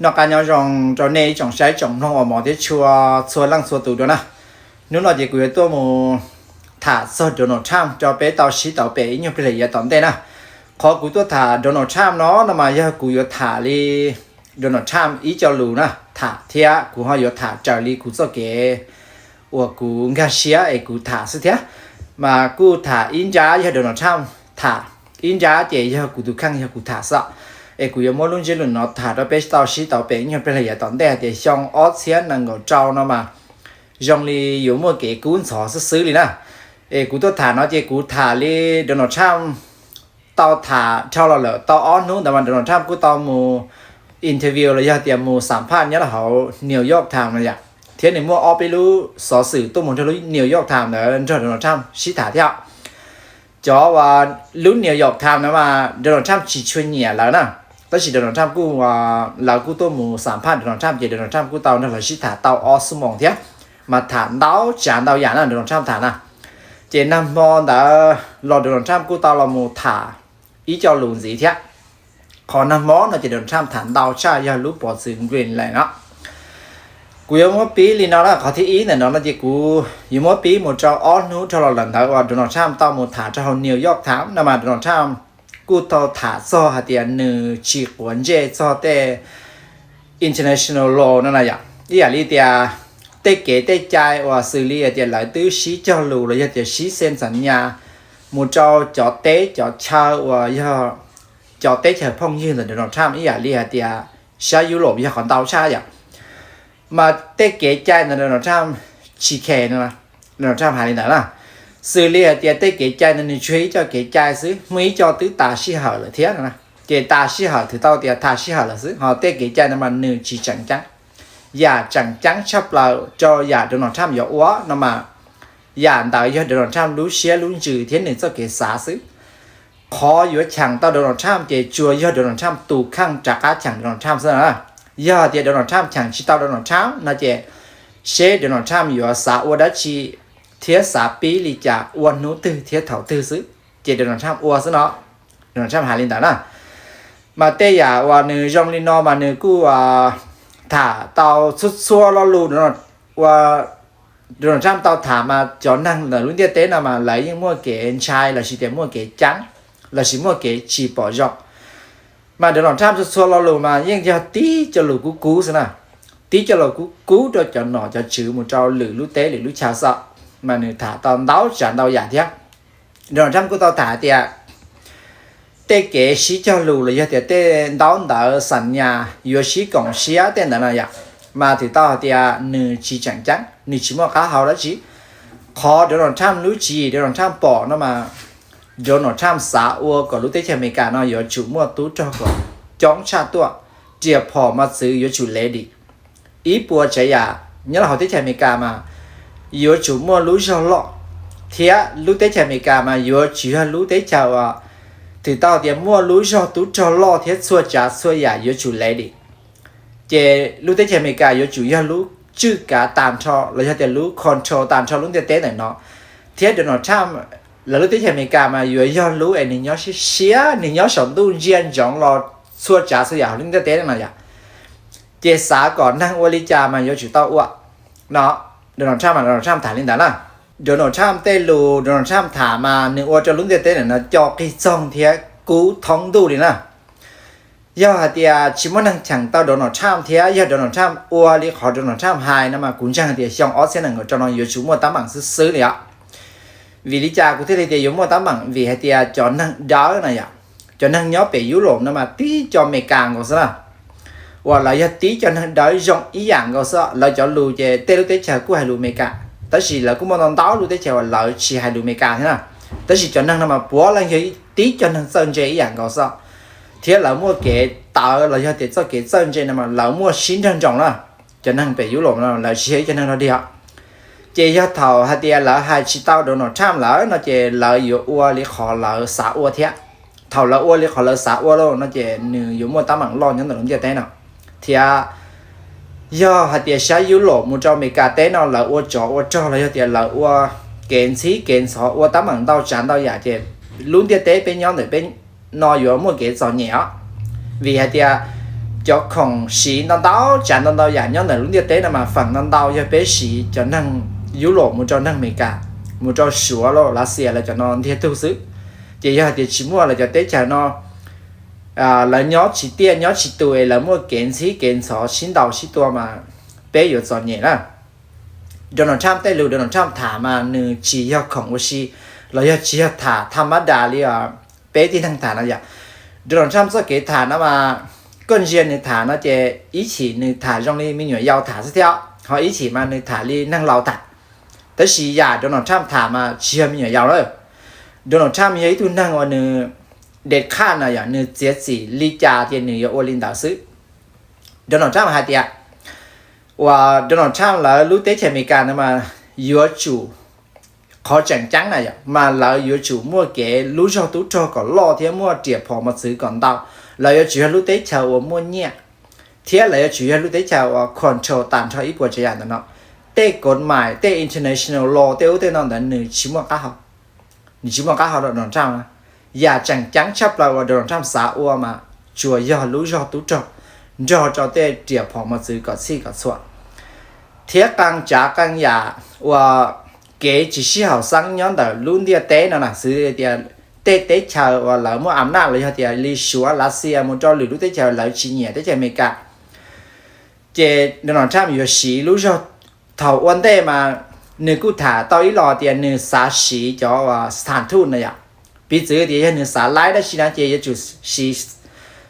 Noj qab nyob zoo rau nej ib tsoom saib tsoom mloog uas hmov thiab tshua txhua leej txhua tus dua na. Hnub no ces kuv yuav tuaj mus tham txog Donald Trump rau peb tau sib tau pem ib nyuag pliag lawm yav tom ntej na. Qhov kuv tuaj tham Donald Trump no no mas yog kuv yuav tham li Donald Trump ib co lus na tham thiab kuv ho yuav tham raws li kuv txoj kev uas kuv nkag siab es kuv tham xwb thiab. Mas kuj tham ib nrab yog Donald Trump tham, ib nrab ces yog kuv tus kheej yog kuv tham xwb. Es kuv yuav muab lub ntsiab lus no tham rau peb tau sib tau pem ib nyuag pliag lawm yav tom ntej hais tias xyoo ob txhiab nees nkaum rau no mas zoo li yuav muaj kev kub ntxhov xwb xwb li na. Es kuv tuaj tham no ces kuv tham li Donald Trump tau tham dhau los lawm tau ob hnub ntawd mas Donald Trump kuj tau mus interview los yog tias mus xam phaj nyob rau hauv New York Times no yom, thiab nws muaj ob peb lub xov xwm tuaj mus nrog lub New York Times ntawd nrog Donald Trump sib tham thiab. Cov uas lub New York Times no mas Donald Trump tsis tshua nyiam lawv na, tab sis Donald Trump kuj, lawv kuj tuaj mus xam phaj Donald Trump ces Donald Trump kuj tau nrog lawv sib tham tau ob xuab moos thiab, mas tham ntau tsav ntau yam na Donald Trump tham na. Ces nag hmo ntawd los Donald Trump kuj tau los mus tham ib co lus ntxiv thiab. Qhov nag hmo no ces Donald Trump tham ntau tshaj yog lub pov txwv Greenland no. Kuv yuav muab pib li no na, qhov thib ib ntawm no no ces kuv yuav muab pib mus rau ob hnub dhau los lawm ntawd uas Donald Trump tau mus tham rau hauv New York Times no mas Donald Trump kuj tau tham txog hais tias nws tsis quav ntsej txog tej international law no na yom, ib yam li tias tej kev tej cai uas xws li hais tias lawv twb sib cog lus los yog tias sib xees xam nyas mus rau cov teb cov chaw uas yog cov teb chaws phooj ywg ntawm Donald Trump ib yam li hais tias sab Europe yog qhov ntau tshaj yom. Mas tej kev cai ntawd Donald Trump tsis khe no, Donald Trump hais li ntawd na. Xws li hais tias tej kev cai ntawd nws tsuas ib co kev cai xwb, muaj ib co twb tas sij hawm lawm thiab no. Ces tas sij hawm twb tau tias tas sij hawm lawm xwb, ho tej kev cai ntawd mas nws tsis tseem ceeb. Yam tseem ceeb tshaj plaws rau yam Donald Trump yuav ua no mas yam ntawd yog Donald Trump lub siab lub ntsws thiab nws txoj kev xav xwb. Qhov yuav cheem tau Donald Trump ces tsuas yog Donald Trump tus kheej rov qab cheem Donald Trump xwb na. Yog tias Donald Trump cheem tsis tau Donald Trump no ces seb Donald Trump yuav xav ua dab tsi thiab xav pib li cas ua hnub twg thiab thaum twg xwb, ces Donald Trump ua xwb no. Donald Trump hais li ntawd na. Mas tej yam uas nws zoo li no mas nws kuj tham tau txhua txhua lo lus uas Donald Trump tau tham mas cov neeg ntawm lub ntiaj teb no mas lawv yeej muaj kev ntshai lossis tias muaj kev ceeb lossis muaj kev tsis pom zoo. Mas Donald Trump txhua txhua lo lus mas yeej yog tib co lus kub kub xwb na, tib co lus kub kub rau cov nom cov tswv mus rau lwm lub teb lwm lub chaw xwb, mas nws tham tau ntau tsav ntau yam thiab. Donald Trump kuj tau tham hais tias tej kev sib cog lus los yog tias tej ntaub ntawv xam nyas yuav sib koom siab tej ntawd no yom, mas twb tau hais tias nws tsis tseem ceeb, nws tsis muaj qab hau dab tsi. Qhov Donald Trump lub tswv yim Donald Trump pom no mas Donald Trump xav ua kom lub teb chaws Amelikas no yuav tsum muaj tub rog kom coob tshaj tuaj, riam phom mos txwv yuav tsum ready. Ib puas tsav yam nyob rau hauv teb chaws Amelikas mas yuav tsum muaj lub zog loj, thiab lub teb chaws Amelikas mas yuav tsum yog lub teb chaws uas twb tau tias muaj lub zog tub rog loj thiab txhua tsav txhua yam yuav tsum ready. Ces lub teb chaws Amelikas yuav tsum yog lub tswj kav tag nrho los yog tias lub control tag nrho lub ntiaj teb ntawm no, thiab Donald Trump lawv lub teb chaws Amelikas mas yuav yog lub es nws nyob siab siab, nws nyob saum ntuj ntsia ntsoov los txhua tsav txhua yam hauv lub ntiaj teb no yom. Ces xav kom neeg ua li cas mas yuav tsum tau ua no. Donald Trump mas Donald Trump tham li ntawd na. Donald Trump tej lus Donald Trump tham mas nws ua rau lub ntiaj teb ntawm no co qig txoog thiab kub thoob ntuj li na. Yog hais tias tsis muaj neeg cheem tau Donald Trump thiab yog Donald Trump ua li qhov Donald Trump hais no mas kuv ntseeg hais tias xyoo ob txhiab nees nkaum rau no yuav tsum muaj teeb meem xwb xwb li os. Vim li cas kuv thiaj li tias yuav muaj teeb meem? Vim hais tias cov neeg dawb no yom, cov neeg nyob pem Europe no mas tib co Amelikas nkaus xwb na, uas lawv yog tib co neeg dawb zoo ib yam nkaus xwb. Lawv cov lus ces tej lub teb chaws kuj hais lus Amelikas, tab sis lawv kuj muaj ntau ntau lub teb chaws uas lawv tsis hais lus Amelikas thiab na. Tab sis cov neeg no mas puav leej yog tib co neeg txawj ntse ib yam nkaus xwb, thiab lawv muaj kev tawv los yog tias txoj kev txawj ntse no mas lawv muaj sib nrag nroos na. Cov neeg pem Europe no lawv tsis yog ib co neeg dog dig os. Ces yog thaum hais tias lawv hais tsis tau Donald Trump lawm no ces lawv yuav ua li qhov lawv xav ua thiab. Thaum lawv ua li qhov lawv xav ua lawm no ces nws yuav muaj teeb meem loj nyob ntawm lub ntiaj teb no. Thiab yog hais tias sab Europe mus rau Amelikas teb no lawv ua tsov ua rog los yog tias lawv ua kev ntxhib kev ntxhov ua teeb meem ntau tsav ntau yam ces lub ntiaj teb peb nyob ntawm peb no yuav muaj kev txom nyem os. Vim hais tias cov khoom siv ntau ntau tsav ntau ntau yam nyob ntawm lub ntiaj teb no mas feem ntau ntau yog peb siv cov neeg Yuloj mus rau neeg Amelikas, mus rau Suav los Lav Xias lawv cov no ntiag tug xwb. Ces yog hais tias tsis muaj lawv cov teb chaws no, lawv nyob tsis tiaj nyob tsis tus es lawv muaj kev ntxhib kev ntxhov sib ntaus sib tua mas peb yuav txom nyem na. Donald Trump tej lus Donald Trump tham mas nws tsis yog khoom ua si los yog tsis yog tham tham mab das li peb tib neeg tham no yom. Donald Trump txoj kev tham no mas koj ntsia nws tham no ces ib chim nws tham zoo li me nyuam yaus tham xwb thiab, ho ib chim mas nws tham li neeg laus tham. Tab sis yam Donald Trump tham mas tsis yog me nyuam yaus lawm. Donald Trump yog ib tug neeg uas nws dej khaj no yom, nws txiav txim li cas ces nws yuav ua li ntawd xwb. Donald Trump hais tias uas Donald Trump lawv lub teb chaws Amelikas no mas yuav tsum, qhov tseem ceeb na yom, mas lawv yuav tsum muaj kev lub zog tub rog kom loj thiab muaj riam phom mos txwv kom ntau. Lawv yuav tsum yog lub teb chaws uas muaj nyiaj, thiab lawv yuav tsum yog lub teb chaws uas control tag nrho ib puas tsav yam ntawm no. Tej kod mais, tej international law, tej ub tej no ntawd nws tsis muaj qab hau, nws tsis muaj qab hau rau Donald Trump na. Yam tseem ceeb tshaj plaws uas Donald Trump xav ua mas tsuas yog lub zog tub rog nrog rau tej riam phom mos txwv kom txhij kom txhua, thiab qee tsav qee yam uas kev tsis sib haum xeeb nyob ntawm lub ntiaj teb no na, xws li tias tej teb chaws uas lawv muaj am naj los yog tias li Suav Lav Xias mus rau lwm lub teb chaws lawv tsis nyiam teb chaws Amelikas, ces Donald Trump yuav siv lub zog. Thaum ua ntej mas nws kuj tham tau ib los tias nws xav siv cov uas sthas thuj na yom. Piv txwv tias yog nws xav laib dab tsi na ces yuav tsum siv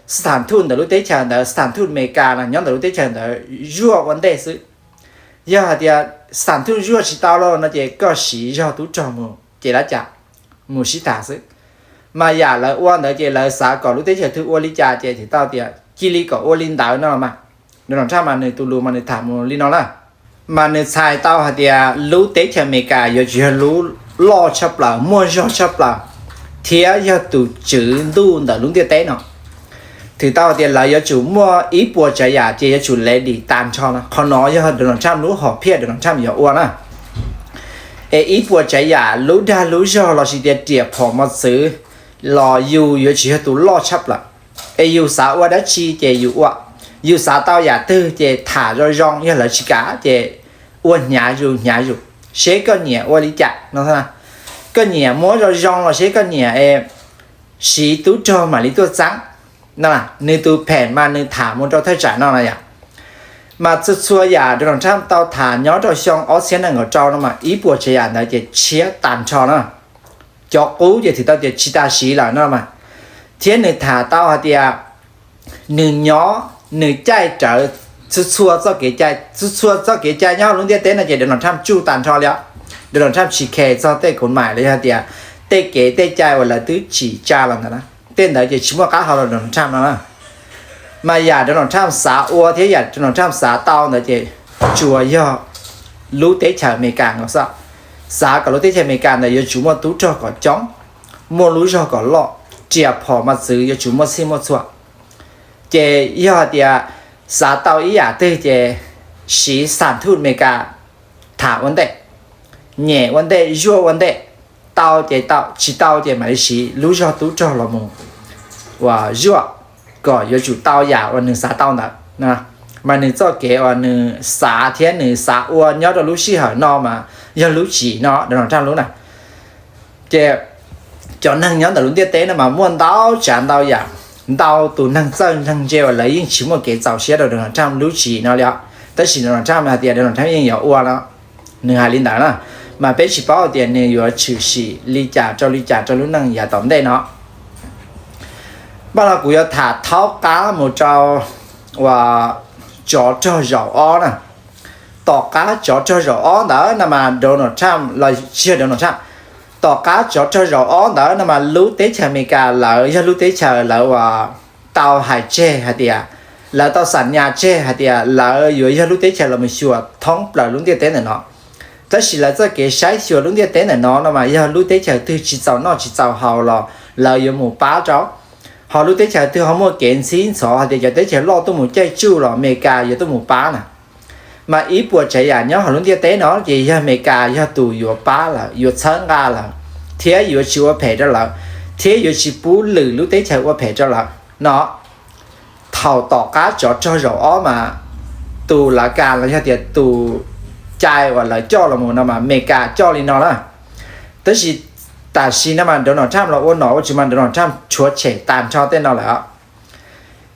sthas thuj ntawm lub teb chaws ntawd, sthas thuj Amelikas no nyob ntawm lub teb chaws ntawd zuaj ua ntej xwb. Yog hais tias sthas thuj zuaj tsis tau los no ces koj siv zog tub rog mus ces lav cas mus sib tham xwb. Mas yam lawv ua ntawd ces lawv xav kom lub teb chaws twg ua li cas ces thiaj tau tias cia li kom ua li ntawd no mas. Donald Trump mas nws tus lus mas nws tham mus li no na. Mas nws txhais tau hais tias lub teb chaws Amelikas yuav tsum yog lub loj tshaj plaws, muaj zog tshaj plaws, thiab yog tus tswv ntuj ntawm lub ntiaj teb no. Thwm tau hais tias lawv yuav tsum muaj ib puas tsav yam ces yuav tsum ready tag nrho no. Qhov no yog Donald Trump lub hom phiaj Donald Trump yuav ua na. Es ib puas tsav yam lub dag lub zog los sis tias riam phom mos txwv los yus yuav tsum yog tus loj tshaj plaws. Es yus xav ua dab tsi ces yus ua. Yus xav tau yam twg ces tham zoo zoo, yog lawv tsis kam ces ua hnyav zus hnyav zus, seb koj nyiam ua li cas no. Koj nyiam muab zoo zoo los seb koj nyiam es siv tub rog mam li tuaj txeeb no. Nws tus phem mas nws tham mus rau thawj tsam no no yom. Mas txhua txhua yam Donald Trump tau tham nyob rau xyoo ob txhiab nees nkaum rau no mas ib puas tsav yam ntawd ces tshiab tag nrho no. Cov qub ces thwm tau tias tsis tas siv lawm no mas. Thiab nws tham tau hais tias nws nyob, nws caij rawv txhua txhua txoj kev cai, txhua txhua txoj kev cai nyob hauv lub ntiaj teb no ces Donald Trump tsuj tag nrho li os. Donald Trump tsis khes txog tej kod mais los yog tias tej kev tej cai uas lawv twb tsim tsa los ntawd na. Tej ntawd ces tsis muaj qab hau rau Donald Trump no na. Mas yam Donald Trump xav ua thiab yam Donald Trump xav tau ntawd ces tsuas yog lub teb chaws Amelikas no xwb. Xav kom lub teb chaws Amelikas ntawd yuav tsum muaj tub rog kom coob, muaj lub zog kom loj, riam phom mos txwv yuav tsum muaj txhij muaj txhua. Ces yog hais tias xav tau ib yam twg ces siv sthas thuj Amelikas tham ua ntej, nyem ua ntej, zuaj ua ntej, tau ces tau, tsis tau ces mam li siv lub zog tub rog los mus uas zuaj kom yuav tsum tau yam uas nws xav tau ntawd. Mas nws txoj kev uas nws xav thiab nws xav ua nyob rau lub sij hawm no mas yog lub tsim no Donald Trump lub na. Ces cov neeg nyob ntawm lub ntiaj teb no mas muaj ntau tsav ntau yam, ntau tus neeg txawj neeg ntse uas lawv yeej tsis muaj kev txaus siab rau Donald Trump lub tsim no li os. Tab sis Donald Trump hais tias Donald Trump yeej yuav ua no, nws hais li ntawd na. Mas peb tsis paub tias nws yuav tshwm sim li cas rau li cas rau lub neej yav tom ntej no. Npaj no kuv yuav tham thaub qab mus rau uas tsov rog zaum ob na. Tom qab tsov rog zaum ob ntawd no mas Donald Trump los tsis yog Donald Trump, tom qab tsov rog zaum ob ntawd no mas lub teb chaws Amelikas lawv yog lub teb chaws lawv uas tau hais tseg hais tias, lawv tau xam nyas tseg hais tias lawv yuav yog lub teb chaws los mus xyuas thoob plaws lub ntiaj teb ntawm no. Tab sis lawv txoj kev saib xyuas lub ntiaj teb ntawm no no mas yog lub teb chaws twg tsis txaus noj tsis txaus haus los lawv yuav mus pab rau. Ho lub teb chaws twg ho muaj kev ntxhib ntxhov hais tias cov teb chaws loj tuaj mus caij tsuj los Amelikas yuav tuaj mus pab na. Mas ib puas tsav yam nyob hauv lub ntiaj teb no ces yog Amelikas yog tus yuav pab lawm, yuav txhawb nqa lawm, thiab yuav tsis ua phem rau lawm, thiab yuav tsis pub lwm lub teb chaws ua phem rau lawm no. Thaum tom qab tsov rog zaum ob mas tus lav kas los yog tias tus cai uas lawv coj los mus no mas Amelikas coj li no na. Tab sis tam sim no mas Donald Trump los ua nom ua tswv mas Donald Trump rhuav tshem tag nrho tej no lawm.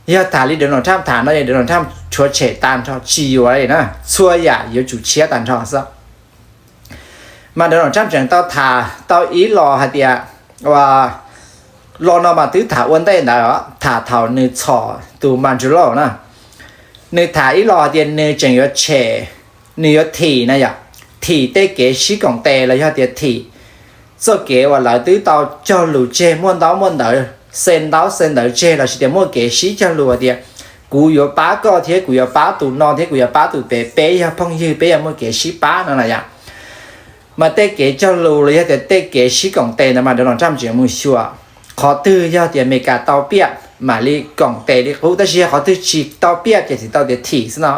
Yog tham li Donald Trump tham no es Donald Trump rhuav tshem tag nrho tsis yuav li na, txhua yam yuav tsum tshiab tag nrho xwb. Mas Donald Trump tseem tau tham tau ib los hais tias, los no mas twb tham ua ntej ntawd, tham thaum nws txhom tus Maduro na. Nws tham ib los hais tias nws tseem yuav tshem, nws yuav thim na yom, thim tej kev sib koom tes los yog tias thim txoj kev uas lawv twb tau cog lus tseg muaj ntaub muaj ntawv, xe ntaub xe ntawv tseg los sis tias muaj kev sib cog lus hais tias kuv yuav pab koj thiab kuv yuav pab tus no thiab kuv yuav pab tus pem, peb yog phooj ywg peb yuav muaj kev sib pab no na yom. Mas tej kev cog lus los yog tias tej kev sib koom tes ntawd mas Donald Trump tseem mus xyuas qhov twg yog tias Amelikas tau piaj mam li koom tes li qub, tab sis yog qhov twg tsis tau piaj ces tsis tau tias thim xwb no.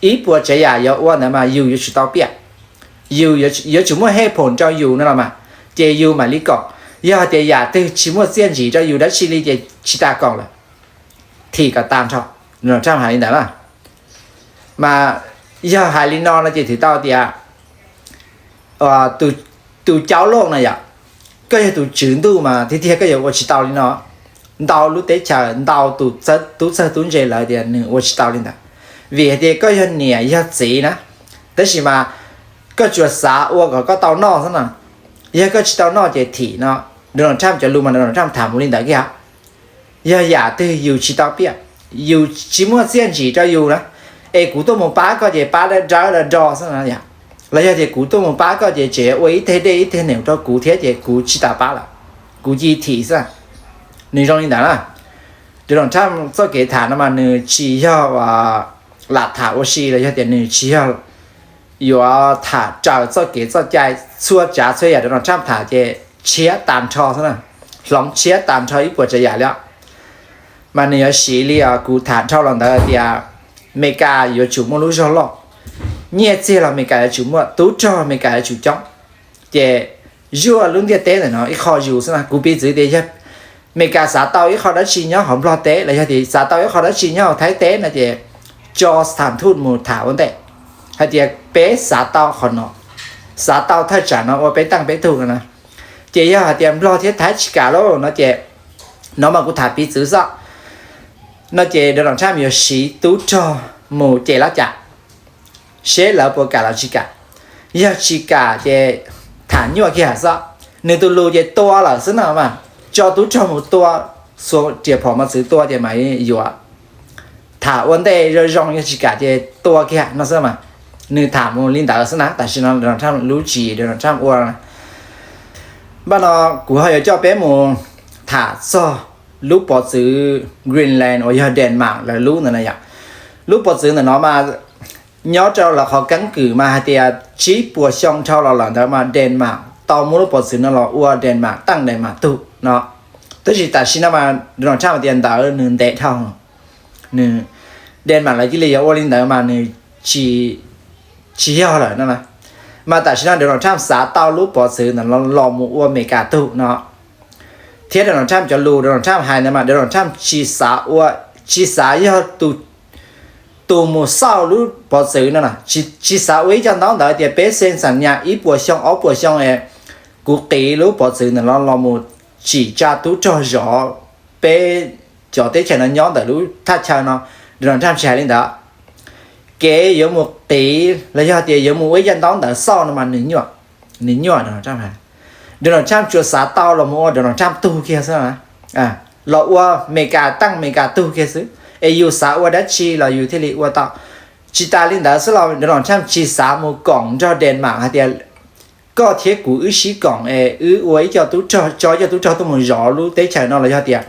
Ib puas tsav yam yuav ua ntawd mas yus yuav tsum tau piaj, yus yuav tsum muaj hej phoom rau yus no los mas, ces yus mam li koom. Yog hais tias yam twg tsis muaj txiaj ntsig rau yus dab tsi li ces tsis tas koom lawm, thim kom tag nrho. Donald Trump hais li ntawd na. Mas yog hais li no no ces twb tau tias tus caub looj na yom, koj yog tus tswv ntuj mas tiag tiag koj yuav ua tsis tau li no. Ntau lub teb chaws, ntau tus tub txawg tub ntse lawv tias nws ua tsis tau li ntawd, vim hais tias koj yog niam yog txiv na, tab sis mas koj tsuas xav ua kom koj tau noj xwb na. Yog koj tsis tau noj ces thim no. Donald Trump cov lus mas Donald Trump tham mus li ntawd kiag. Yog yam twg yus tsis tau piaj, yus tsis muaj txiaj ntsig rau yus na, es kuv tuaj mus pab koj ces pab dawb dawb do do xwb na yom. Los yog tias kuv tuaj mus pab koj ces tseem ua ib teg dej ib teg nees rau kuv thiab ces kuv tsis tas pab lawm, kuv cia thim xwb. Nws zoo li ntawd na. Donald Trump txoj kev tham no mas nws tsis yog lam tham ua si los yog tias nws tsis yog yuav tham raws txoj kev txoj cai, txhua tsav txhua yam Donald Trump tham ces tshiab tag nrho xwb na, hloov tshiab tag nrho ib puas tsav yam li. Mas nws yuav siv li kuv tham dhau los ntawd tias Amelikas yuav tsum muaj lub zog loj, nyiaj txiag los Amelikas yuav tsum muaj, tub rog Amelikas yuav tsum coob. Ces zuaj lub ntiaj teb ntawm no ib qho zus xwb na. Kuv piv txwv tias yog Amelikas xav tau ib qho dab tsi nyob hauv Nplog teb los yog tias xav tau ib qho dab tsi nyob hauv Thaib teb no ces tso sthas thuj mus tham ua ntej hais tias peb xav tau qhov no, xav tau thaj tsam no ua peb teej peb tug no na. Ces yog hais tias Nplog thiab Thaib tsis kam lauj no ces, no mas kuv tham piv txwv xwb, no ces Donald Trump yuav siv tub rog mus cem lab cas, seb lawv puas kam los tsis kam. Yog tsis kam ces tham nyuaj kiag xwb. Nws tus lus ces tua lawm xwb no mas, tso tub rog mus tua, xuas riam phom mos txwv tua ces mam yuav. Tham ua ntej zoo zoo, yog tsis kam ces tua kiag no xwb mas. Nws tham mus li ntawd xwb na, tam sim no Donald Trump lub tswv yim Donald Trump ua. Npaj no kuv ho yuav coj peb mus tham txog lub pov txwv Greenland uas yog Denmark lawv lub ntawd na yom. Lub pov txwv ntawm no mas nyob rau lawv qhov keeb kwm mas hais tias tsib puas xyoo dhau los lawm ntawd mas Denmark tau muab lub pov txwv no los ua Denmark teej Denmark tug no. Tab sis tam sim no mas Donald Trump tias ntawd nws ntev dhau, nws, Denmark lawv cia li yuav ua li ntawd mas nws tsis, tsis yog lawm no na. Mas tam sim no Donald Trump xav tau lub pov txwv ntawd los mus ua Amelikas tug no. Thiab Donald Trump cov lus Donald Trump hais ntawd mas Donald Trump tsis xav ua, tsis xav yog tus mus xauj lub pov txwv no, tsis xav ua ib co ntaub ntawv tias peb xees xam nyas ib puas xyoo ob puas xyoo es kuv qiv lub pov txwv ntawm no los mus tsim tsa tub rog zov peb cov teb chaws no nyob ntawm lub thaj chaw no. Donald Trump tsis hais li ntawd. Kev yuav mus qiv los yog tias yuav mus ua ib co ntaub ntawv xauj no mas nws nyuaj, nws nyuaj Donald Trump hais. Donald Trump tsuas xav tau los mus ua Donald Trump tug kiag xwb, los ua Amelikas teej Amelikas tug kiag xwb, es yus xav ua dab tsi los yus thiaj li ua tau. Tsis tas li ntawd xwb los Donald Trump tsis xav mus koom nrog Denmark hais tias koj thiab kuv wb sib koom es wb ua ib co tub rog, tso ib co tub rog tuaj mus zov lub teb chaws no los yog tias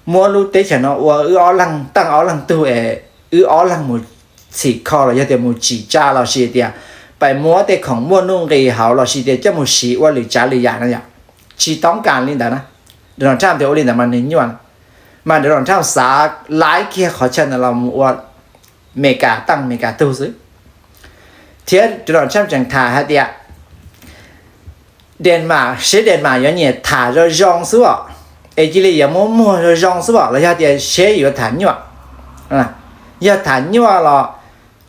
muab lub teb chaws no ua wb ob leeg teej ob leeg tug es wb ob leeg mus txhim kho los yog tias mus tsim tsa los sis tias pais muab tej khoom muaj nuj nqis hauv los sis tias coj mus siv ua lwm tsav lwm yam no yom. Tsis toob kas li ntawd na. Donald Trump tias ua li ntawd mas nws nyuaj, mas Donald Trump xav laib kiag qhov chaw ntawd los mus ua Amelikas teej Amelikas tug xwb. Thiab Donald Trump tseem tham hais tias Denmark, seb Denmark yuav nyiam tham zoo zoo xwb os, es cia li yuav muab muag zoo zoo xwb pom los yog tias seb yuav tham nyuaj. Yog tham nyuaj los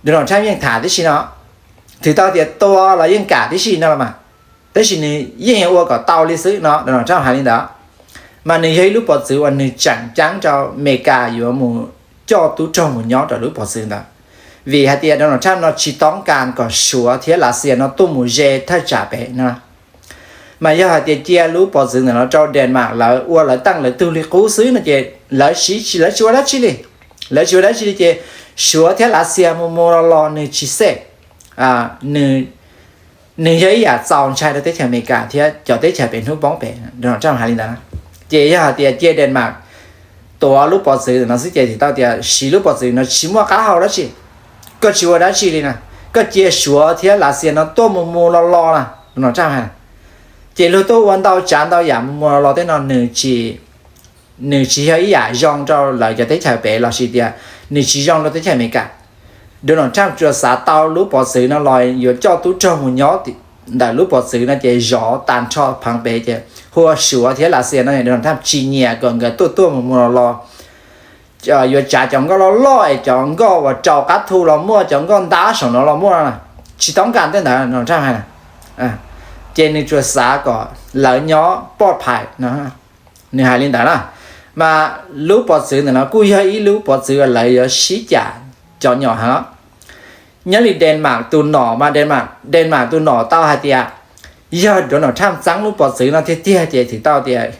Donald Trump yeej tham tib si no, twb tau tias tua los yeej kam tib si no los mas, tab sis nws yeej yuav ua kom tau li xwb no, Donald Trump hais li ntawd. Mas nws yog ib lub pov txwv uas nws tseem ceeb rau Amelikas yuav mus coj tub rog mus nyob rau lub pov txwv ntawd, vim hais tias Donald Trump no tsis toob kas kom Suav thiab Lav Xias no tuaj mus ze thaj tsam pem no. Mas yog hais tias cia lub pov txwv ntawm no rau Denmark lawv ua lawv teej lawv tug li qub xwb no ces lawv tsis, lawv tsis ua dab tsi li. Lawv tsis ua dab tsi li ces Suav thiab Lav Xias mus mus los los nws tsis xej, nws yog ib yam txaus ntshai rau teb chaws Amelikas thiab cov teb chaws pem hnub poob pem, Donald Trump hais li ntawd. Ces yog hais tias cia Denmark tuav lub pov txwv no xwb ces twb tau tias siv lub pov txwv no tsis muaj qab hau dab tsi, koj tsis ua dab tsi li na, koj cia Suav thiab Lav Xias no tuaj mus mus los los na, Donald Trump hais. Ces luag tuaj ua ntau tsav ntau yam mus mus los los tej no nws tsis, nws tsis yog ib yam zoo rau lawv cov teb chaws pem los sis tias nws tsis zoo rau teb chaws Amelikas. Donald Trump tsuas xav tau lub pov txwv no los yuav coj tub rog mus nyob ntawm lub pov txwv no ces zov tag nrho pheev pem ces hu ua Suav thiab Lav Xias no Donald Trump tsis nyiam kom nkawd tuaj tuaj mus mus los los, yuav tsav cov nkoj loj loj es cov nkoj uas rau qab thu los muaj, cov nkoj ntab saum no los muaj no, tsis toob kas tej ntawd Donald Trump hais na. Ces nws tsuas xav kom lawv nyob poj phais no, nws hais li ntawd na. Mas lub pov txwv ntawm no kuj yog ib lub pov txwv uas lawv yuav sib cam cov nyom heev. Nyob li Denmark tus nom mas Denmark, Denmark tus nom tau hais tias yog Donald Trump txeeb lub pov txwv no tiag tiag ces twb tau tias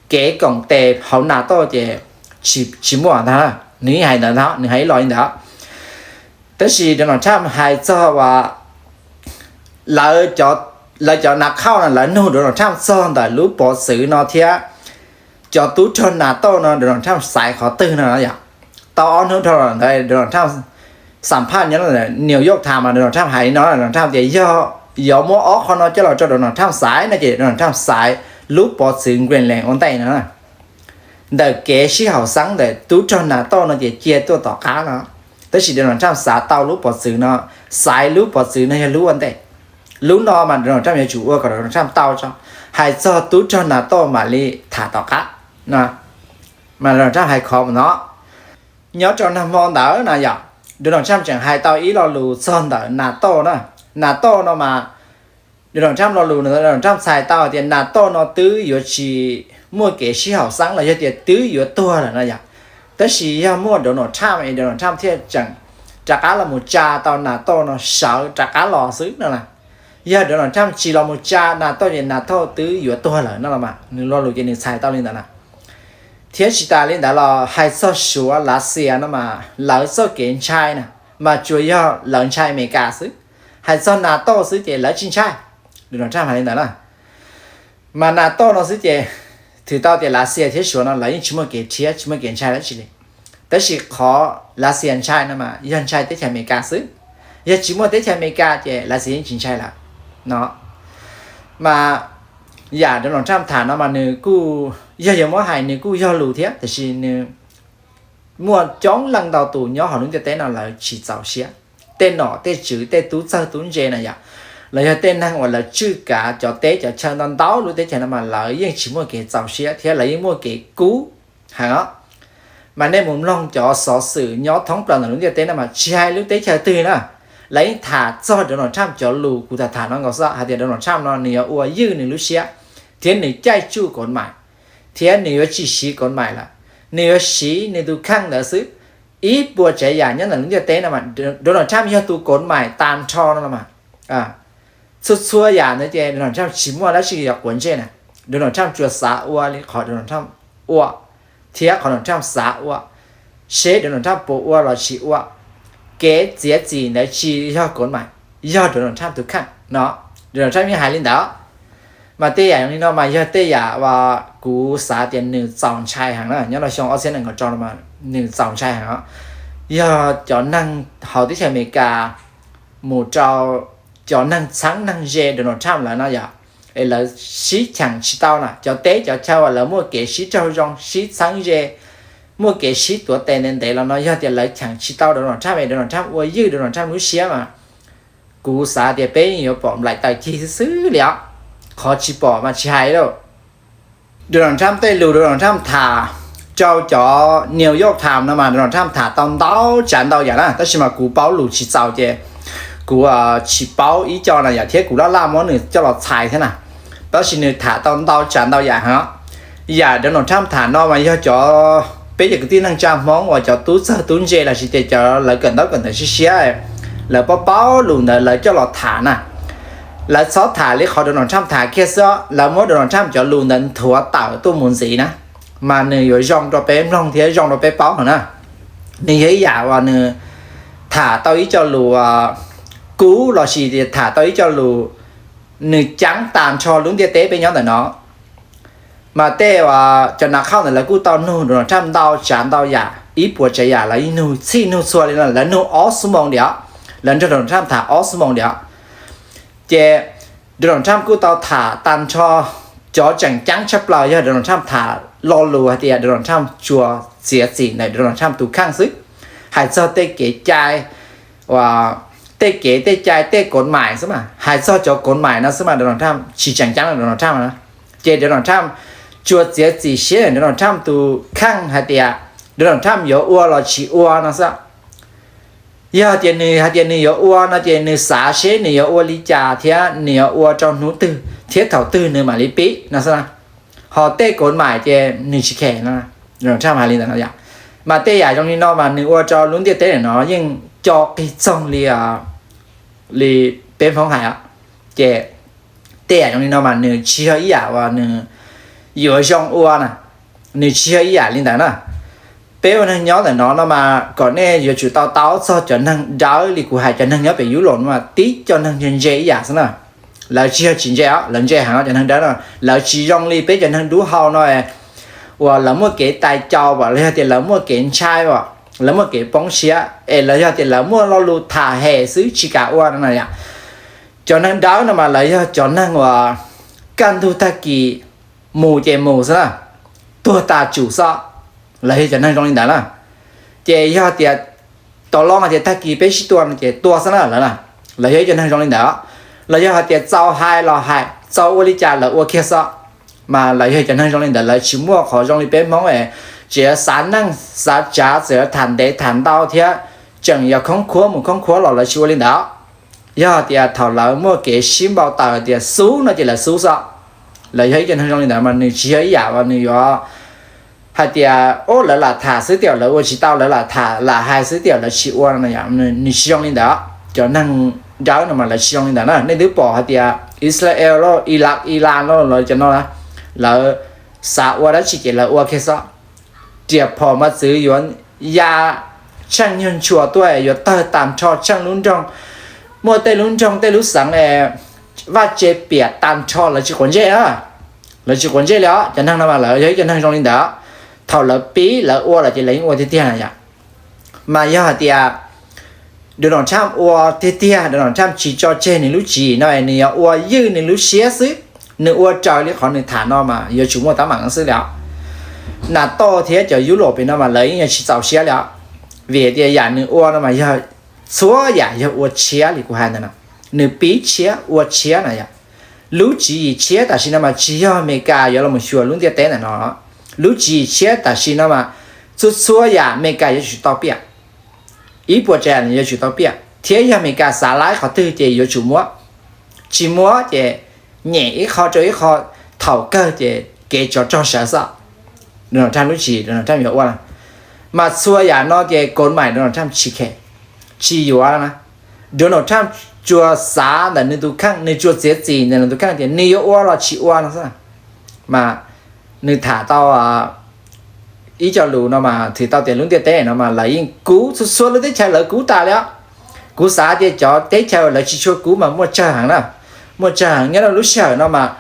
kev koom tes hauv NATO ces tsis muaj ntag. Nws yeej hais ntawd ntag, nws hais ib los li ntawd. Tab sis Donald Trump hais txog uas lawv cov nas khauj no lawv nug Donald Trump txog ntawm lub pov txwv no thiab cov tub rog NATO no Donald Trump xaiv qhov twg no yom. Tau ob hnub dhau los ntawd Donald Trump xam phaj nyob New York Times mas Donald Trump hais li no, Donald Trump tias yog yuav muab ob qho no coj los rau Donald Trump xaiv no ces Donald Trump xaiv lub pov txwv Greenland ua ntej no. Ntawm kev sib haum xeeb ntawm tub rog NATO no ces cia tuaj tom qab no, tab sis Donald Trump xav tau lub pov txwv no, xaiv lub pov txwv no yog lub ua ntej. Lub no mas Donald Trump yuav tsum ua kom Donald Trump tau tso, hais txog tub rog NATO mam li tham tom qab. Mas Donald Trump hais khov mus no. Nyob rau nag hmo ntawd na yom, Donald Trump tseem hais tau ib lo lus txog ntawm NATO na. NATO no mas Donald Trump lo lus no Donald Trump txhais tau tias NATO no twb yuav tsis muaj kev sib haum xeeb los yog tias twb yuav tuag lawm no yom. Tab sis yog muaj Donald Trump es Donald Trump thiaj tseem rov qab los mus tsa tau NATO no sawv rov qab los xwb no na. Yog Donald Trump tsis los mus tsa NATO ces NATO twb yuav tuag lawm no los mas nws lo lus ces nws txhais tau li ntawd na. Thiab tsis tas li ntawd los hais txog Suav Lav Xias no mas lawv txoj kev ntshai na, mas tsuas yog lawv ntshai Amelikas xwb. Hais txog NATO xwb ces lawv tsis ntshai. Donald Trump hais li ntawd na. Mas NATO no xwb ces twb tau tias Lav Xias thiab Suav no lawv yeej tsis muaj kev rhiab tsis muaj kev ntshai dab tsi li. Tab sis qhov Lav Xias ntshai no mas yog ntshai teb chaws Amelikas xwb. Yog tsis muaj teb chaws Amelikas ces Lav Xias yeej tsis ntshai lawm no. Mas yam Donald Trump tham no mas nws kuj, yog yuav muab hais nws kuj yog lus thiab, tiam sis nws muaj coob leej ntau tus nyob hauv lub ntiaj teb no lawv tsis txaus siab. Tej nom tej tswv tej tub txawj tub ntse na yom, los yog tej neeg uas lawv tswj kav cov teb cov chaw ntau ntau lub teb chaws no mas lawv yeej tsis muaj kev txaus siab thiab lawv yeej muaj kev kub heev os. Mas nej mus mloog cov xov xwm nyob thoob plaws ntawm lub ntiaj teb no mas tsis hais lub teb chaws twg na, lawv yeej tham txog Donald Trump cov lus kuv tham tham no nkaus xwb hais tias Donald Trump no nws yuav ua ywj nws lub siab, thiab nws caij tsuj kov maim, thiab nws yuav tsis siv kov maim lawm, nws yuav siv nws tus kheej ntawd xwb. Ib puas tsav yam nyob ntawm lub ntiaj teb no mas Donald Trump yog tus kov maim tag nrho no los mas. Txhua txhua yam ntawd ces Donald Trump tsis muaj dab tsi yuav quav ntsej na. Donald Trump tsuas xav ua li qhov Donald Trump ua, thiab qhov Donald Trump xav ua, seb Donald Trump puas ua los tsis ua. Kev txiav txim ntawd tsis yog kov maim, yog Donald Trump tus kheej no. Donald Trump yeej hais li ntawd. Mas tej yam li no mas yog tej yam uas kuv xav tias nws txaus ntshai heev na, nyob rau xyoo ob txhiab nees nkaum rau no mas nws txaus ntshai heev os. Yog cov neeg hauv teb chaws Amelikas mus rau cov neeg txheeb neeg ze Donald Trump lawm no yom, es lawv sib cheem tsis tau na, cov teb cov chaw uas lawv muaj kev sib raug zoo sib txheeb ze, muaj kev sib tuav tes ntev ntev los no yog tias lawv cheem tsis tau Donald Trump es Donald Trump ua ywj Donald Trump lub siab mas kuv xav tias peb yeej yuav pom nplaim taws cig xwb xwb li os. Qhov tsis pom mas tsis hais lauj. Donald Trump tej lus Donald Trump tham rau cov New York Times no mas Donald Trump tham tau ntau tsav ntau yam na, tab sis mas kuv paub lus tsis txaus ces kuv tsis paub ib co na yom, thiab kuv laj laj muab nws coj los txhais thiab na. Tab sis nws tham tau ntau tsav ntau yam heev. Yam Donald Trump tham no mas yog cov, peb cov kwv tij neej tsa Hmoob uas cov tub txawg tub ntse los sis tias cov lawv kawm ntaub kawm ntawv siab siab, lawv paub paub lus ntawd lawv coj los tham na. Lawv txhob tham li qhov Donald Trump tham kiag xwb, lawv muab Donald Trump cov lus ntawd nthuav tawm tuaj mus ntxiv na, mas nws yuav zoo rau peb mloog thiab zoo rau peb paub heev na. Nws yog ib yam uas nws tham tau ib co lus kub los sis tham tau ib co lus nws ceeb tag nrho lub ntiaj teb peb nyob ntawm no. Mas tej uas cov nav khauj ntawd lawv kuj tau nug Donald Trump ntau tsav ntau yam, ib puas tsav yam, lawv nug txhij nug txhua li no, lawv nug ob xuab moos diam, lawv nrog Donald Trump tham ob xuab moos diam. Ces Donald Trump kuj tau tham tag nrho cov tseem ceeb tshaj plaws yog Donald Trump tham lo lus hais tias Donald Trump tsuas txiav txim ntawm Donald Trump tus kheej xwb. Hais txog tej kev cai, tej kev tej cai tej kod mais xwb mas, hais txog cov kod mais no xwb mas Donald Trump tsis tseem ceeb Donald Trump na. Ces Donald Trump tsuas txiav txim siab Donald Trump tus kheej hais tias Donald Trump yuav ua los tsis ua no xwb. Yog tias nws hais tias nws yuav ua no ces nws xav seb nws yuav ua li cas thiab nws yuav ua rau hnub twg thiab thaum twg nws mam li pib no xwb na. Ho tej kod mais ces nws tsis khem no. Donald Trump hais li ntawd no yom. Mas tej yam zoo li no mas nws ua rau lub ntiaj teb no yeej co qig txoog li, li peb Hmoob hais os. Ces tej yam zoo li no mas nws tsis yog ib yam uas nws yuav zoo ua na, nws tsis yog ib yam li ntawd na. Peb ua neeg nyob ntawm no no mas kom nej yuav tsum tau taub txog cov neeg dawb li kuv hais, cov neeg nyob pem Yub Laus no mas tib cov neeg ntse ntse ib yam xwb na. Lawv tsis yog tsis ntse os, lawv ntse heev os. Cov neeg dawb no lawv tsis zoo li peb cov neeg dub hau no uas lawv muaj kev tais caus los yog tias lawv muaj kev ntshai, lawv muaj kev poob siab es los yog tias lawv muaj lo lus tham hem xwb tsis kam ua no yom. Cov neeg dawb no mas lawv yog cov neeg uas kaj ntug tag kis mus ces mus xwb na, tuag tas tsum xwb. Lawv yog cov neeg zoo li ntawd na. Ces yog tias tau loj tias tag kis peb sib tua no ces tua xwb na lawv na. Lawv yog ib cov neeg zoo li ntawd. Los yog hais tias txaus hais los hais, txaus ua li cas lawv ua kiag xwb. Mas lawv yog cov neeg zoo li ntawd, lawv tsis muaj qhov zoo li peb Hmoob es tseem xav neej xav tsav, txawm tham ntev tham ntau thiab tseem yog khoob khuab mus khoob khuab los lawv tsis ua li ntawd. Yog tias thaum lawv muaj kev sib npau taws tias xub no ces lawv xub xwb. Lawv yog ib cov neeg zoo li ntawd mas nws tsis yog ib yam uas nws yuav hais tias, o, lawv lam tham xwb tiam lawv ua tsis tau, lawv lam tham lam hais xwb tiam lawv tsis ua no, nws tsis zoo li ntawd. Cov neeg dawb no mas lawv tsis zoo li ntawd na. Nej twb pom hais tias Israel los Iraq, Iran los lawv cov no na, lawv xav ua dab tsi ces lawv ua kiag xwb. Riam phom mos txwv yuav ya tsheej nyuag ntshua tuaj yuav tawg tag nrho tsheej lub nroog, muaj tej lub nroog tej lub xeev es vaj tse piam tag nrho lawv tsis quav ntsej na. Lawv tsis quav ntsej li os. Cov neeg no mas lawv yog ib cov neeg zoo li ntawd. Thaum lawv pib lawv ua lawm ces lawv yeej ua tiag tiag na yom. Mas yog hais tias Donald Trump ua tiag tiag, Donald Trump tsis tso tseg nws lub tswv yim no es nws yuav ua ywj nws lub siab xwb, nws ua raws li qhov nws tham no mas yuav tsum muaj teeb meem xwb li os. NATO thiab cov Yub Laus pem no mas lawv yeej yuav tsis txaus siab li os. Vim tias yam nws ua no mas yog txhua yam yog ua tshiab li kuv hais ntawd no. Nws pib tshiab ua tshiab na yom. Lub tswv yim tshiab tam sim no mas tsis yog Amelikas yuav los xyuas lub ntiaj teb ntawm no. Lub tswv yim tshiab tam sim no mas txhua txhua yam Amelikas yuav tsum tau piaj. Ib puas tsav yam yuav tsum tau piaj thiab yog Amelikas xav laib qhov twg ces yuav tsum muab. Tsis muab ces nyem ib qho rau ib qho, thaum kawg ces kev tsov rog sawv xwb. Donald Trump lub tswv yim Donald Trump yuav ua na. Mas txhua yam no ces kod mais Donald Trump tsis khem, tsis yuav na. Donald Trump tsuas xav ntawm nws tus kheej, nws tsuas txiav txim ntawm nws tus kheej tias nws yuav ua los tsis ua no xwb. Mas nws tham tau ib co lus no mas thwm tau tias lub ntiaj teb no mas lawv yeej kub txhua txhua lub teb chaws, lawv kub tas li os. Kuv xav tias cov teb chaws lawv tsis tshua kub mas muaj tsawg heev na. Muaj tsawg heev nyob rau lub sij hawm no mas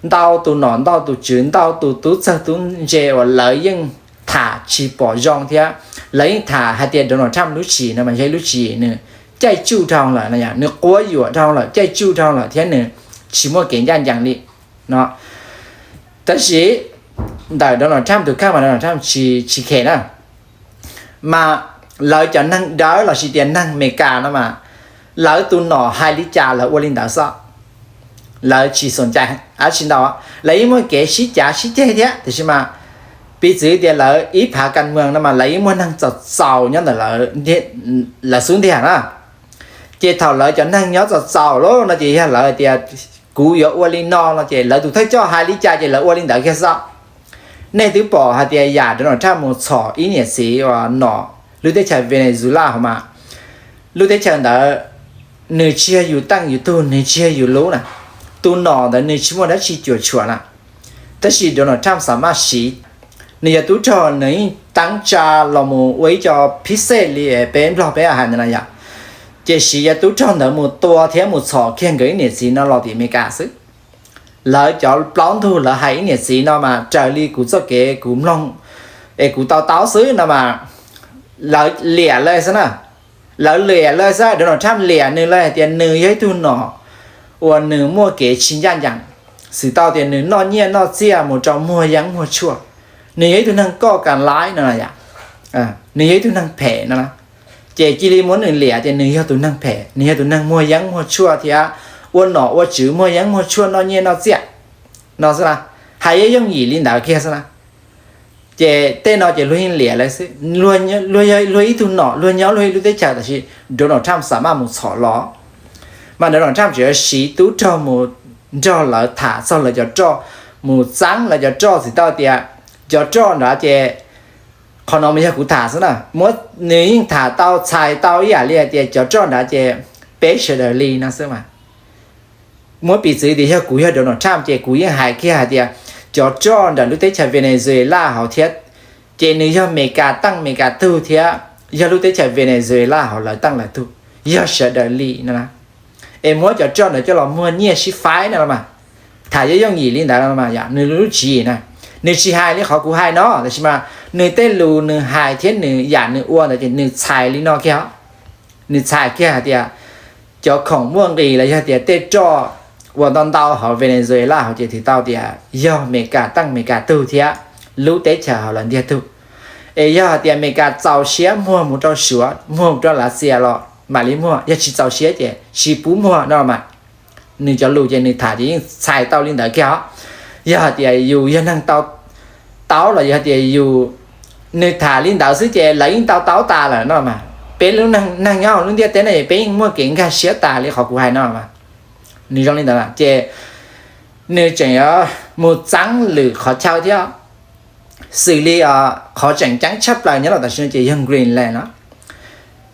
ntau tus nom ntau tus tswv ntau tus tub txawg tub ntse uas lawv yeej tham tsis pom zoo thiab lawv yeej tham hais tias Donald Trump lub tswv yim no mas yog ib lub tswv yim nws caij tsuj dhau lawm, nws quab yuam dhau lawm, caij tsuj dhau lawm thiab nws tsis muaj kev ncaj ncees li no. Tab sis ntawm Donald Trump tus kheej mas Donald Trump tsis, tsis khem na. Mas lawv cov neeg dawb los sis tias neeg Amelikas no mas lawv tus nom hais li cas lawv ua li ntawd xwb. lawv tsis xom cai dab tsi ntau, lawv yeej muaj kev sib cav sib ceg thiab, tiam sis mas piv txwv tias lawv ib phav kas muas no mas lawv yeej muaj neeg txaus txaus nyob ntawm lawv xub ntiag na. Ces thaum lawv cov neeg nyob txaus txaus lawm no ces yog lawv tias kuv yuav ua li no no ces lawv tus thawj coj hais li cas ces lawv ua li ntawd kiag xwb. Nej twb pom hais tias yam Donald Trump mus txhom ib niam txiv uas nom lub teb chaws Venezuela hauv mas, lub teb chaws ntawd nws tsis yog yus teej yus tug, nws tsis yog yus lub na, tus nom ntawd nws tsis muaj dab tsi cuam tshuam na. Tab sis Donald Trump xav maj siv, nws yog tub rog nws yeej teeb tsa los mus ua ib co phib xej li peb Nplog peb hais ntawd na yom. Ces siv cov tub rog ntawd mus tua thiab mus txhom kiag nkawd ib niam txiv no los tim Amelikas xwb. Lawv cov plaub ntug lawv hais ib niam txiv no mas raws li kuv txoj kev kuv mloog es kuv to taub xwb no mas, lawv liam lawm xwb na. Lawv liam lawm xwb, Donald Trump liam nws lawm hais tias nws yog ib tug nom uas nws muaj kev tsis ncaj ncees, xwv tau tias nws noj nyiaj noj txiaj mus rau muag yeeb muag tshuaj, nws yog ib tug neeg koj kas laib no, nws yog ib tug neeg phem no. Ces cia li muab nws liam tias nws yog tus neeg phem, nws yog tus neeg muag yeeb muag tshuaj thiab ua nom ua tswv muag yeeb muag tshuaj noj nyiaj noj txiaj no xwb na. Hais yooj yooj yim li ntawd kiag xwb na. Ces tej no ces luag yeej liam lawm xwb, luag ib tug nom luag nyob luag ib lub teb chaws tab sis Donald Trump xav maj mus txhom los. Mas Donald Trump tseem yuav siv tub rog mus nrog lawv tham txog lawv cov roj, mus txeeb lawv cov roj, txhais tau tias cov roj nrad ces, qhov no mas yog kuv tham xwb na, muab, nws yeej tham tau txhais tau ib yam li hais tias cov roj nrad ces peb sawv daws li no xwb mas. Muab piv txwv tias yog kuv yog Donald Trump ces kuv yeej hais kiag hais tias cov roj ntawm lub teb chaws Venezuela hauv thiab, ces nws yog Amelikas teej Amelikas tug thiab, yog lub teb chaws Venezuela hauv lawv teej lawv tug, yog sawv daws li no. Es muab cov roj ntawd coj los muag nyiaj sib faib no los mas, tham yooj yooj yim li ntawd los mas yog nws lub tswv yim na. Nws tsis hais li qhov kuv hais no, tab sis mas nws tej lus nws hais thiab nws yam nws ua ntawd ces nws txhais li no kiag. Nws txhais kiag hais tias cov khoom muaj nqis los yog tias tej roj uas ntau ntau hauv Venezuela hauv ces txhais tau tias yog Amelikas teej Amelikas tug thiab, lub teb chaws hauv lawv ntiag tug. Es yog hais tias Amelikas txaus siab muag mus rau Suav, muag mus rau Lav Xias los mam li muag, yog tsis txaus siab ces tsis pub muag no mas. Nws cov lus ces nws tham ces yeej txhais tau li ntawd kiag os. Yog hais tias yus yog neeg tau taub los yog hais tias yus, nws tham li ntawd xwb ces lawv yeej tau taub tas lawm no mas. Peb lub neeg nyob hauv lub ntiaj teb no es peb yeej muaj kev nkag siab tas li qhov kuv hais no mas. Nws zoo li ntawd ces nws tseem yuav mus txeeb lwm qhov chaw thiab. Xws li qhov tseem ceeb tshaj plaws nyob los tam sim no ces yog Greenland no.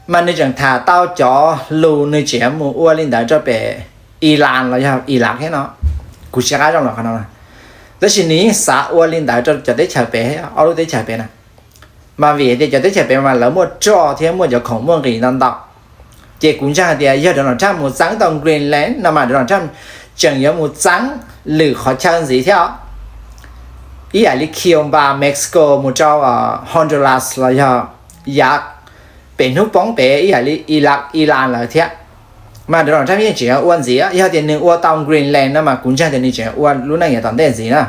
Mas nws tseem tham tau cov lus nws tseem yuav mus ua li ntawd rau pem Iran los yog Iraq thiab no. Kuv tsis qab zoo los qhov no, tab sis nws yeej xav ua li ntawd rau cov teb chaws pem, ob lub teb chaws pem na. Mas vim tias cov teb chaws pem mas lawv muaj roj thiab muaj cov khoom muaj nqis ntau ntau. Ces kuv ntseeg hais tias yog Donald Trump mus txeeb tau Greenland no mas Donald Trump tseem yuav mus txeeb lwm qhov chaw ntxiv thiab os. Ib yam li Cuba, Mexico mus rau Honduras los yog yav pem hnub poob pem ib yam li Iraq, Iran lawm thiab. Mas Donald Trump yeej tseem yuav ua ntxiv, yog tias nws ua tau Greenland no mas kuv ntseeg tias nws tseem yuav ua lub neej yav tom ntej ntxiv na.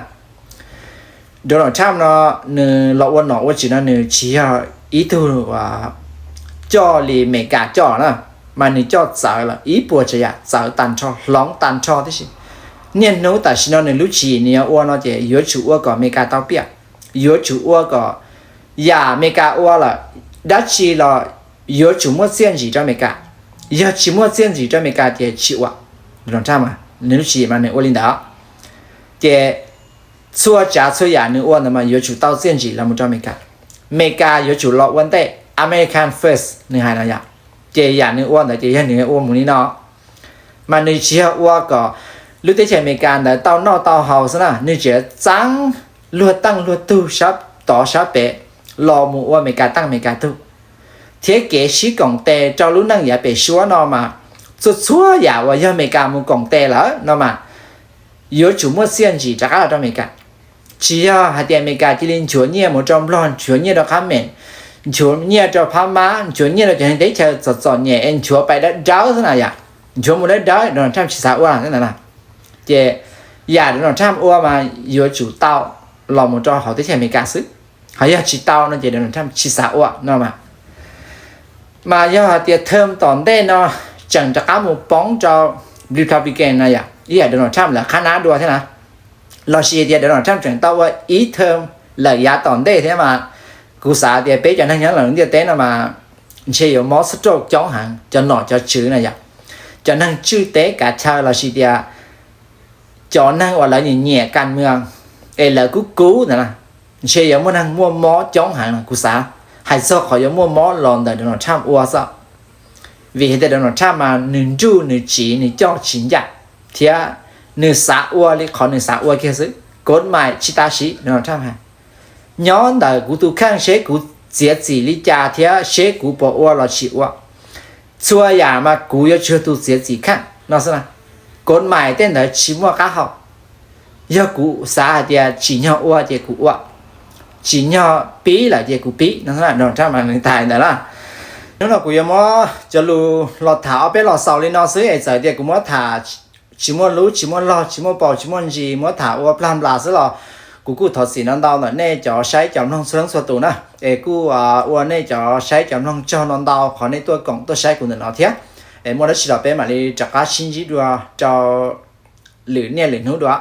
Donald Trump no nws los ua nom ua tswv no nws tsis yog ib tug coj li Amelikas coj na, mas nws coj txawv lawm ib puas tsav yam, txawv tag nrho, hloov tag nrho tib si. Niaj hnub tam sim no nws lub tswv yim nws yuav ua no ces yuav tsum ua kom Amelikas tau piaj, yuav tsum ua kom yam Amelikas ua lawm dab tsi los yuav tsum muaj txiaj ntsig rau Amelikas. Yog tsis muaj txiaj ntsig rau Amelikas ces tsis ua. Donald Trump nws lub tswv yim mas nws ua li ntawd. Ces txhua tsav txhua yam nws ua ntawd mas yuav tsum tau txiaj ntsig los mus rau Amelikas. Amelikas yuav tsum los ua ntej, American first nws hais no yom. Ces yam nws ua ntawd ces yog nws ua mus li no. Mas nws tsis yog ua kom lub teb chaws Amelikas ntawd tau noj tau haus xwb na, nws tseem txeeb luag teej luag tug sab tod sab pem los mus ua Amelikas teej Amelikas tug. Thiab kev sib koom tes rau lub neej yav pem suab no mas txhua txhua yam uas yog Amelikas mus koom tes lawm no mas yuav tsum muaj txiaj ntsig rov qab los rau Amelikas. Tsis yog hais tias Amelikas cia li nchuav nyiaj mus rau Nplog, nchuav nyiaj rau Qhab Mem, nchuav nyiaj rau Phab Mab, nchuav nyiaj rau cov teb chaws txom txom nyem es nchuav pais dawb dawb xwb na yom. Nchuav mus dawb dawb, Donald Trump tsis xav ua xwb ntawd na. Ces yam Donald Trump ua mas yuav tsum tau los mus rau hauv teb chaws Amelikas xwb. Ho yog tsis tau no ces Donald Trump tsis xav ua no mas. Mas yog hais tias term tom ntej no tseem rov qab mus poob rau Republican no yom, ib yam Donald Trump lawv qhab nab dua thiab na, lossis tias Donald Trump tseem tau ua ib term lawm yav tom ntej thiab mas, kuv xav tias peb cov neeg nyob lawm ntiaj teb no mas ntshe yuav mob xub rauj coob heev, cov nom cov tswv na yom, cov neeg tswj teb kav chaw lossis tias cov neeg uas lawv nyiam nyiam kas mws es lawv kub kub ntawd na, ntshe yuav muaj neeg muaj mob coob heev. Kuv xav hais txog qhov yuav muaj mob los ntawm Donald Trump ua xwb, vim hais tias Donald Trump mas nws nruj nws tsiv nws coj tsis ncaj, thiab nws xav ua li qhov nws xav ua kiag xwb, kod mais tsis tas siv, Donald Trump hais. Nyob ntawm kuv tus kheej seb kuv txiav txim li cas thiab seb kuv puas ua los tsis ua, txhua yam mas kuv yuav tsum yog tus txiav txim kheej no xwb na. Kod mais tej ntawd tsis muaj qab hau. Yog kuv xav hais tias tsim nyog ua ces kuv ua, tsim nyog pib lawm ces kuv pib no xwb na, Donald Trump mas nws hais ntawd na. Hnub no kuv yuav muab cov lus los tham ob peb los xaus li no xwb es txawm tias kuv muab tham tsis muaj lub tsis muaj log tsis muaj paus tsis muaj ntsis muab tham ua plag nplas xwb los kuv kuj thov txim no ntau ntawm nej cov saib cov mloog txhua leej txhua tus na, es kuj ua nej cov saib cov mloog tsaug no ntau qhov nej tuaj koom tuaj saib kuv ntawm no thiab. Es muaj dab tsi los peb mam li rov qab sib ntsib dua rau lwm niaj lwm hnub dua.